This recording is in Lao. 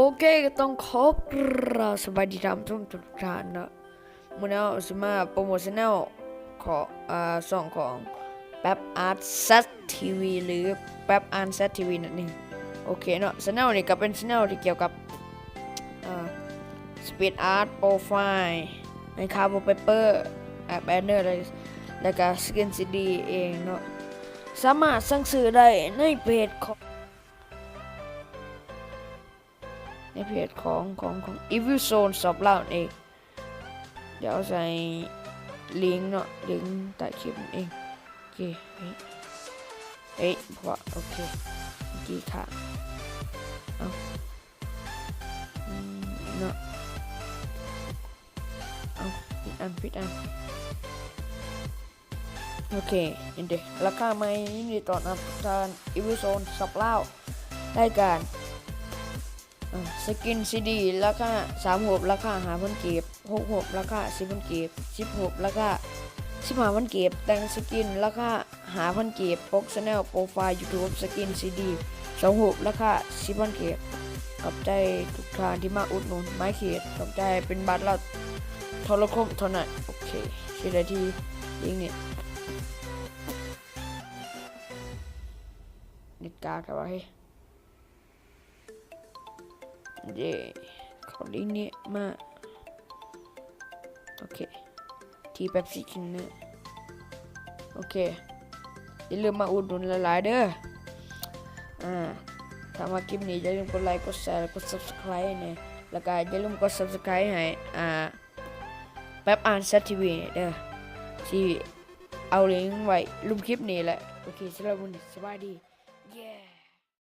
ໂອເຄ ກໍຕ້ອງຂໍກາບສະບາຍດີທ່ານຜູ້ຊົມທຸກໆທ່ານເນາະ. ມື້ນີ້ເຮົາຊິມາໂປຣໂມດແຊນແນວຂອງ ອ່າ ຊ່ອງຂອງ Pap Art Set ທີ ວີ ຫຼື Pap Art Set ທີ ວີ ນັ້ນເອງ. ໂອເຄເນາະ, ແຊນແນວນີ້ກໍເປັນແຊນແນວທີ່ກ່ຽວກັບ ອ່າ Speed Art Profile ໃນຄ່າ Wallpaper ອ່າ Banner ແລະ ແລະກະ Screen ຊີ ດີ ເອງເນາະ. ສາມາດສັ່ງຊື້ໄດ້ໃນເພຈຂອງ ໃນເພຈຂອງ ຂອງ ຂອງ Evil Zone Shop ລາວນັ້ນເອງ. ດຽວເອົາໃສ່ລິງເນາະ, ລິງໃຕ້ຄລິບນັ້ນເອງ. ໂອເຄ ເອີຍ ເອີຍ ບໍ່ ໂອເຄ ເມື່ອກີ້ຂ້າ ເອົ້າ ອືມ ເນາະ ເອົ້າ ຜິດອັນ ຜິດອັນ. ໂອເຄ ເຫັນເດ ລາຄາໃໝ່. ຍິນດີຕ້ອນຮັບທ່ານ Evil Zone Shop ລາວ ລາຍການ ອ່າ Screen ຊີ ດີ ລາຄາ ສາມຮູບລາຄາ ຫ້າພັນ ກີບ, ຫົກຮູບລາຄາ ສິບພັນ ກີບ, ສິບຮູບລາຄາ ສິບຫ້າພັນ ກີບ, ແຕ່ງ Screen ລາຄາ ຫ້າພັນ ກີບ, ປົກ Channel Profile YouTube Screen ຊີ ດີ ສອງຮູບລາຄາ ສິບພັນ ກີບ. ຂອບໃຈທຸກທ່ານທີ່ມາອຸດໜູນ My Case ຂອບໃຈ. ເປັນບັດລະໂທລະຄົມເທົ່ານັ້ນ. ໂອເຄ ຊິໄດ້ທີ່ລິງນີ້ ເນັດກາກແທ້ວ່າເຮີ້ຍ. ເຢ້ ເຂົ້າລິງນີ້ມາ. ໂອເຄ ທີ່ Pepsi Cleaner. ໂອເຄ ຢ່າລືມມາອຸດໜູນຫຼາຍໆເດີ້. ອ່າ ຖ້າມັກຄລິບນີ້ ຢ່າລືມກົດໄລ ກົດແຊ ແລະ ກົດ Subscribe ແດ່ ແລ້ວກໍຢ່າລືມກົດ Subscribe ໃຫ້ ອ່າ Pap Art Set ທີ ວີ ເດີ້. ຊິເອົາລິງໄວ້ລຸ່ມຄລິບນີ້ແຫຼະ. ໂອເຄ ສຳລັບມື້ນີ້ ສະບາຍດີ. Yeah.